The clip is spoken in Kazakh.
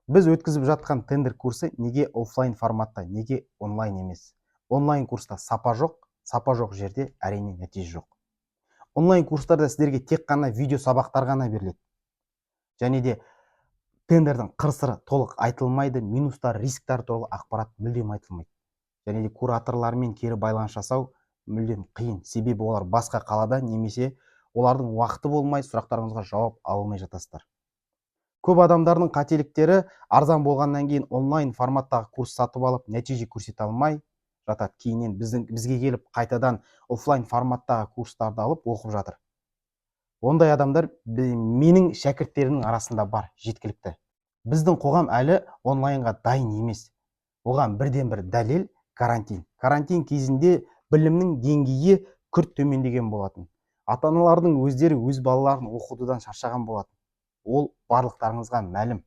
Біз өткізіп жатқан тендер курсы неге офлайн форматта, неге онлайн емес? Онлайн курста сапа жоқ, сапа жоқ жерде, әрине, нәтиже жоқ. Онлайн курстарда сіздерге тек қана видео сабақтар ғана беріледі және де тендердің қыр сыры толық айтылмайды, минустар, рисктар туралы ақпарат мүлдем айтылмайды және де кураторлармен кері байланыс жасау мүлдем қиын, себебі олар басқа қалада немесе олардың уақыты болмай, сұрақтарыңызға жауап ала алмай жатасыздар. Көп адамдардың қателіктері: арзан болғаннан кейін онлайн форматтағы курс сатып алып, нәтиже көрсете алмай жатады. Кейіннен бізге келіп, қайтадан офлайн форматтағы курстарды алып оқып жатыр. Ондай адамдар менің шәкірттерімнің арасында бар, жеткілікті. Біздің қоғам әлі онлайнға дайын емес. Оған бірден бір дәлел – карантин. Карантин кезінде білімнің деңгейі күрт төмендеген болатын. Ата аналардың өздері өз балаларын оқытудан шаршаған болатын, ол барлықтарыңызға мәлім.